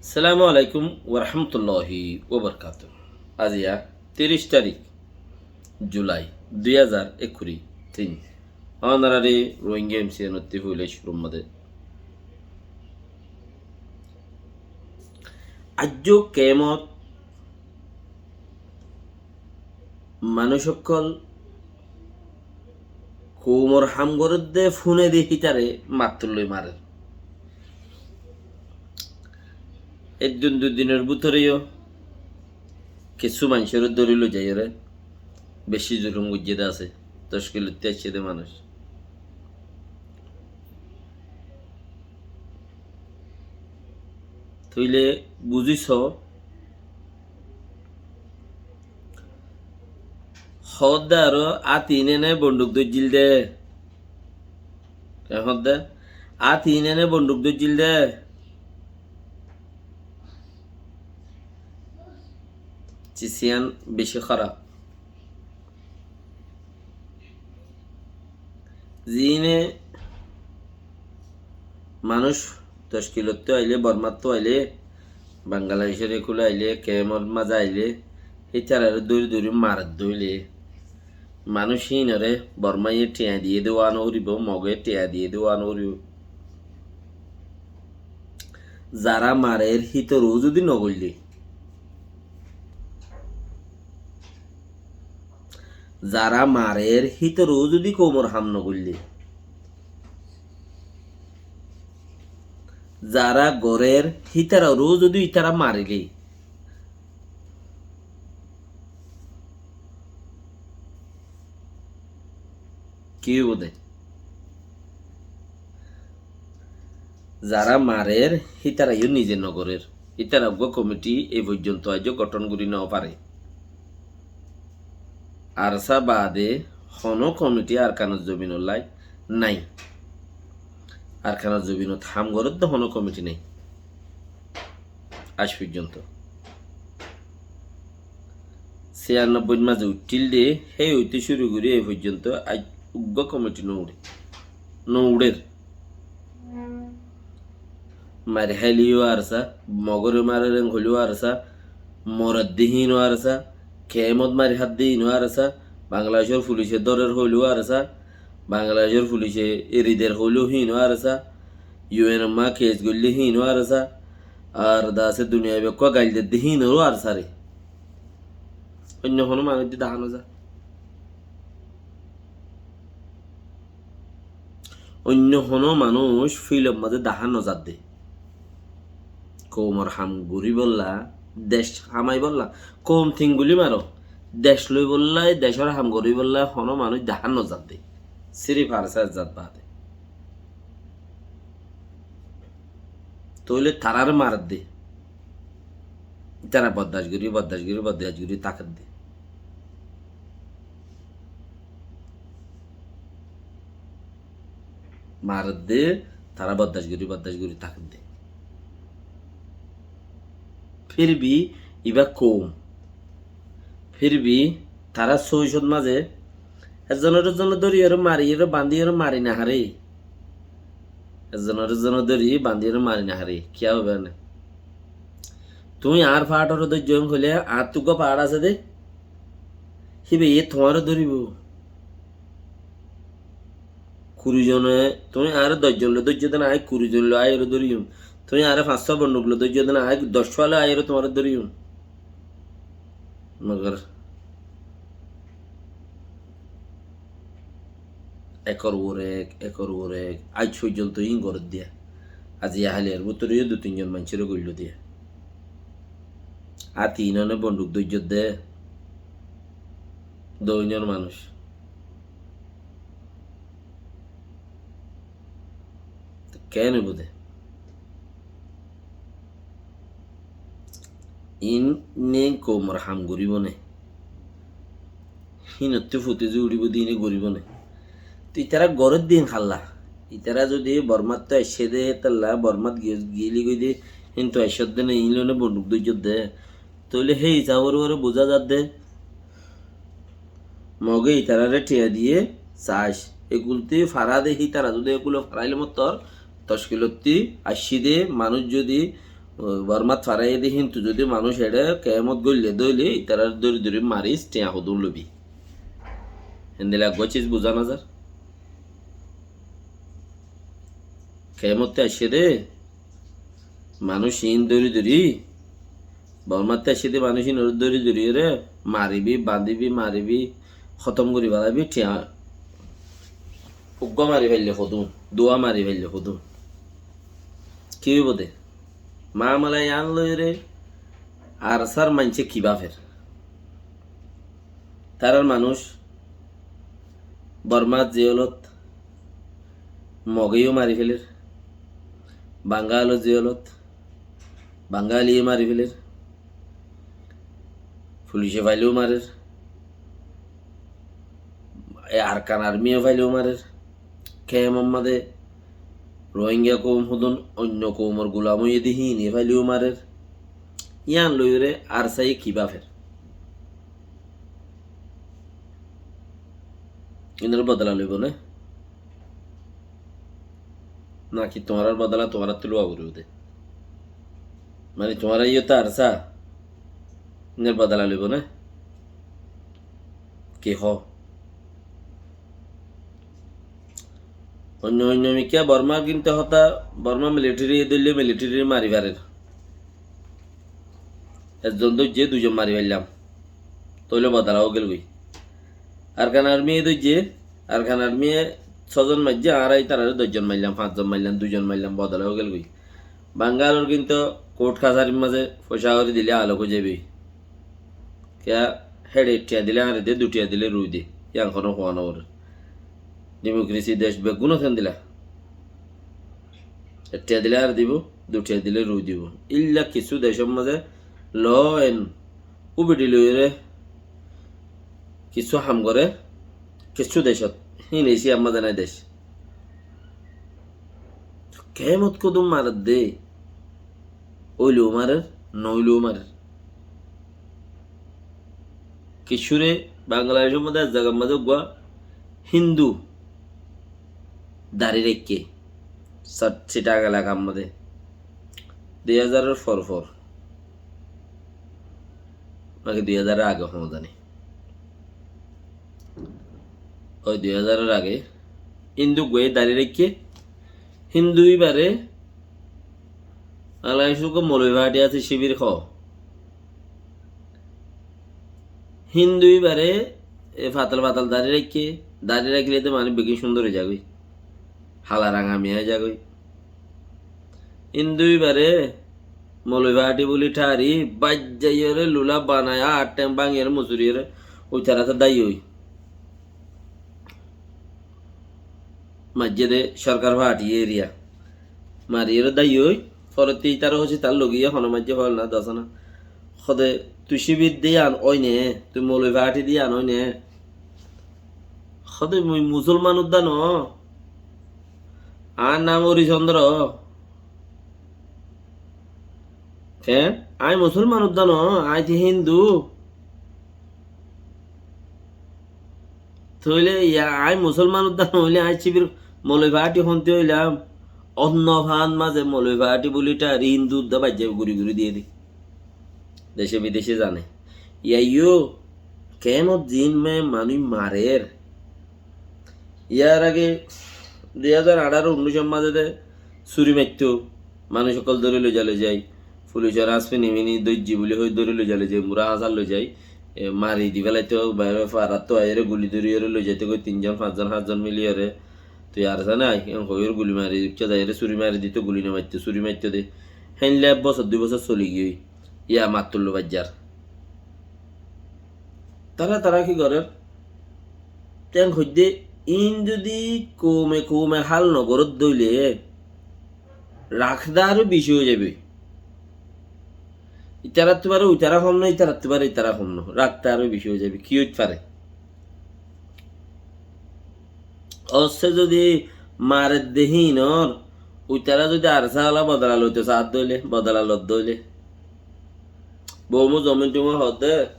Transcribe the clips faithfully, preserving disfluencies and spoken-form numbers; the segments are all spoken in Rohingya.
Assalamu alaikum warahmatulláhi wabarakátuhu. Aijja tiríc tarík Julai dui házar ekkuri tin. Ónorare Rohingya M C N ottú foila cúrur mazé. Aijjó kemot manúic ókkol koumor ham gorédde fúnede hítare mattor loi marer. Eddin dui dinor bútore yó kessú maincóre dóri loi zaiyóre beci zulum goijjé de asé, tockil ottú aiccé de manúic. Tóile buzí so, hoódde aró át iín ene bonduk dóijjil de. Ke hoódde? Át iín ene bonduk dóijjil de. Cis iyán beci hóraf. Ziíne manúic tockil ottú aile, Bormattú aile, Bangladecór ekul aile, kemor mazé aile, hítarare dóri dóri maredde óile, manúic híinore Bormaye thiañ diyé de wá noforibó, Moge thiañ diyé de wá noforibó. Zará marer hítoró zudi nogoille, zará marer hítoró zudi koumor ham nogoille, zará gorér hítararó zudi ítara marile, ki óibo de? Zará marer hítara yó nize nogorér. Ítara uggúa komiti ei foijjonto aijjó gothón gorí nofare. ARSA baade honó komiti Arkanor zobinolla nái. Arkanor zobinot ham gorédde honó komiti nái. Aij foijjonto ciyannobboi mazé uiththíl de, hé óite cúru gorí ei foijjonto aij uggúa komiti no uçé, no uçér. Mari háile yó ARSA, Mogore marereng hoilé yó ARSA, moredde híin ó ARSA, kemot mari hádde híin ó ARSA, Bangladecór fulice dórer hoilé yó ARSA, Bangladecór fulice eri der hoilé yó híin ó ARSA, U N ot kes goille híin ó ARSA, ar de asé duniyai bekkúa gail dedde híin ó ARSA re. Oinno honó manúic de dahá nozar. Oinno honó manúic filor mazé dahá nozar de. Koumor ham goríbolla, dec hamaibolla, koum tinguli maro, dec loibolla, decór ham goríbolla honó manúic dahá nozar de. Sirif ARSA zat baade. Tóile tarare maredde. Ítara boddac gorí, boddac gorí, boddac gorí tákedde. Maredde, tara boddac gorí, boddac gorí tákedde. Fir bhi ibá koum. Fir bhi tara sóicot mazé ezzonore ezzone dóriyoré mariyóre bandiyóre mari nofaré. Ezzonore ezzone dóri bandiyóre mari nofaré. Kiyá óibo ene? Tuñí añár faáthoré dóijjo hoilé añáttu uggúa faáth asé dé. Híbayé tuáñre dóribo. Kuri zone, tuñí añáre doc zon loi dóijjo dé né, aññí kuri zon loi aññí ore dóriyum. Tuñí añáre fañs só bonduk loi dóijjo dé né, aññí doc fua loi aññí ore tuáñre dóriyum. Mogor ekor uore ek, ekor uore ek, aij foijjonto íin goréddiya. Aijja háli er bútore yó dui tin zon maincóre goilló diya. Ar tin zone bonduk dóijjo dé, dóinor manúic. Keén óibo dé? Íne koumor ham goríbo né? Hínottú futi zé uçíbo dé íne goríbo né? Toi ítara gorér dé íin hálla? Ítara zodi Bormattú aiccé dé, hétolla Bormat gi-, gili goi dé, híntu aiccé dé né, íin loi né bonduk dóijjo dé. Tóile hé hísabor uore buzá zadde, Moge ítarare thiañ diyé, saic. Ekultí fara de, hítara zodi ekule faraile mottor, tockilottu aiccí de manúic zodi Bormát faraiyé de híntu zodi manúic eçé kemot goille dóile, ítarar dóri dóri maris thiañ hodún loibi. Héndilla eggúa ciz buzá no zar. Kemotte aiccé de, manúic iín dóri dóri, Bormát aiccé de manúic iín dóri dóri ore maribi, bañdibi, maribi, hótom gori felaibi, thiañ uggúa mari faille hodún, duwá mari faille hodún. Ki óibo de? Mamala yián loire ARSAr maincé ki báfer? Tarár manúic Bormát zelot Mogeyó mari feler, Bangalor zelot Bangaliye mari feler, fulice faileyó marer, e Arkan armiye faileyó marer, kemor mazé Rohingya koum hodún oinno koumor gulam óiye de híine faileyó marer. Yián loire ARSAye ki báfer? Inor bodola loibo né? Naki tuáñrar bodola tuáñrattú luwa foribo de? Mani tuáñra iyó to ARSA, inor bodola loibo né? Ki hoó? Oinno oinno mikká Bormar kintú hotá, Borma military dóille military mari farer. Ezzon dóijje, duizon mari faillam. Tóile bodola ói gelgói. Arkan armiye dóijje, Arkan armiye sózon maijje, añára ítarare doizzon maillam, fañszon maillam, duizon maillam, bodola ói gelgói. Bangalor kintú kout kasarir mazé foicá gorí dile alok ói zaibe. Kiyá héçe ek thiañ dile añáre de, du thiañ dile rui de. Yián honó huá no gorer. Democracy dec beggúnot héndilla. Ek thiañ dile añáre dibo, du thiañ dile rui dibo. Illa kissú decor mazé law and order loire kissú ham gore, kissú decot. Híin Esiyar mazé nai dec. Kemot hodún marer de, óileyo marer, no óileyo marer. Kissúre Bangladecor mazé ek zagar mazé uggúa Hindu dari raikké, Sat-, Sitang elakar mazé dui házaror for for, naki dui házaror age, hon zani. Ói dui házaror age Hindu uggúa dari raikké, Hindu íbare, ala isuk Moloi party asé, cibir hoó. Hindu íbare e fatal fatal dari raikké, dari raikle de mani beggín cúndor ói zagói, hala ranga miya ói zagói. Hindu íbare Moloi party buli thari, baijjaiyóre lula banai, ar theng báñgiyóre musuriyóre, uitará to daiyói. Maijjé de sorkar party area. Mariyóre daiyói, forottí itará hoósi tar loge iye hono maijjé hoil na, dasa na. Hode tui cibir de yián óine, tui Moloi party de yián óine. Hode mui musolman udda no. Añár nam Hori Chandra. Keén? Añí musolman udda no, añí to Hindu. Tóile ya, añí musolman udda no óile añí cibir Moloi party honte óilam. Onno fán mazé Moloi party buli thari Hindu udda baijja guri guri diye de. Dece bidece zane. Yaiyó, kemot zin me manúic marer. Yar age dui házar añçáro unnúicor mazé de suri maitto, manúic ókkol dóri loi zai loi zai, fulicor añs fini fini dóijji buli hoi dóri loi zai loi zai, mura hañsar loi zai, e, mari di felaito, baire farattú aiyóre guli dóri yóre loi zaito goi, tinzon, fañszon, háñtzon miliyóre, tui ar zane ai, en hoiyóre guli mari, ucca zaiyóre suri mari dito, guli no maitto, suri maitto de. Héinle ek bosór, dui bosór soli giyói, ya mattullu baijjar. Tará, tará ki gorér? Ten hoidde, iín zodi koume koume hál no goródde óile, rakdá aró beci ói zaiboi. Itarattú bare uitara hom no, itarattú bare itara hom no. Rakdá aró beci ói zaiboi. Ki óit fare? Osse zodi maredde híinor, uitara zodi ARSA ola bodola loito saádde óile, bodola lodde óile. Boumu zomin tumu hoódde,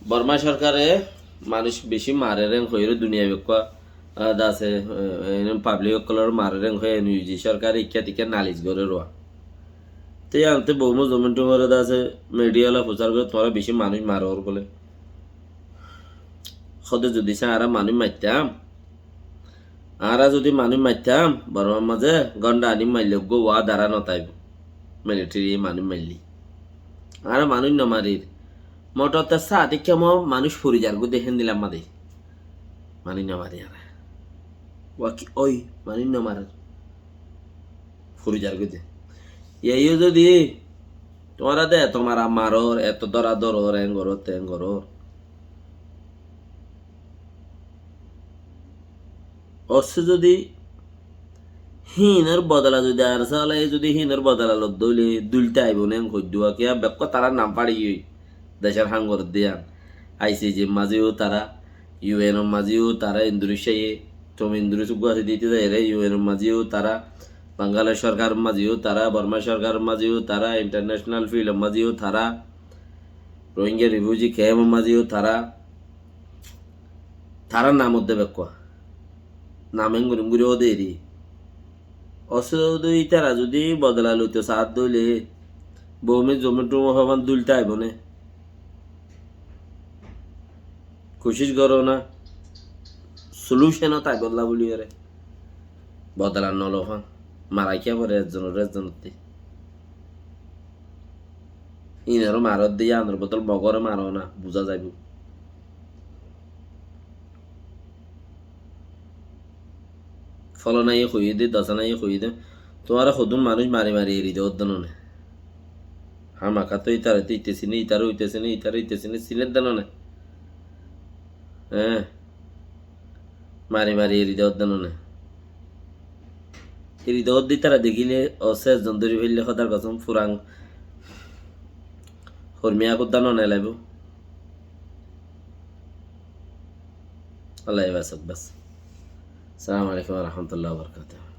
Borma sorkare manúic beci marer en hoiyóre duniyai bekkúa, ah, dase, eh, en public ókkolore marer en hoi NUG sorkare ikká tikká nalis gorer uá. Te yíanottú Boumor zomin tumor de asé, media ola fusar goré, tuáñra beci manúic marór bóle. Hóde zodi sá añára manúic maittam, añára zodi manúic maittam, Bormar mazé gónda aní maille uggúa wá dara no táibo. Militari manúic maille. Añára manúic no marir. Motor te sá deikkám manúic fori zargói de héndilla mazé. Manúic no mari añára. Wá ki ói, manúic no marir. Fori zargói de. Yíayo zodi tuáñra de eto mara marór, eto dóra dórór, en gorór, ten gorór. Ósse zodi híinor bodola zodi ar sále zodi híinor bodola lodde óile dúilta aibó né, en hoiddúa kiyá bekkún tarár nam façigiyói decór ham gorédde yían. I C J mazé yó tará, U N or mazé yó tará, Indonesia ye, tom Indonesia uggúa asé de íte zaiyóre, U N or mazé yó tará, Bangladesh sorkaror mazé yó tará, Borma sorkaror mazé yó tará, international field or mazé yó tará, Rohingya refugee camp or mazé yó tará. Tarár nam ódde bekkúa. Nam engorí engorí ódde eri. Ósse zodi ítara zodi bodola loito saádde óile, Boumor zomin tumor fán dúilta aibó né? Kucíc goró na, solution ot aibólla bóliyoré. Bodola no lo fán. Mara kiyá foré ezzonor ezzonotté. Íinoré maródde, yíanor bodol Mogoré maró na, buzá zaibó. Folonaye hoiyé dé, dosánaye hoiyé dé. Tuáñra hodún manúic mari mari eri dódde no né? Hámaká tó ítare tó íte siné, ítare óite siné, ítare óite siné, sinédde no né? Eé. Mari mari eri dódde no né? Eri dódde ítara dekíle, ósse ezzon dóri féille, hódar kosóm, furan hormiya kúdda no né laibó. Allah hifazot bas. Assalamu alaikum wa rahmatullahi wa barakatuhu.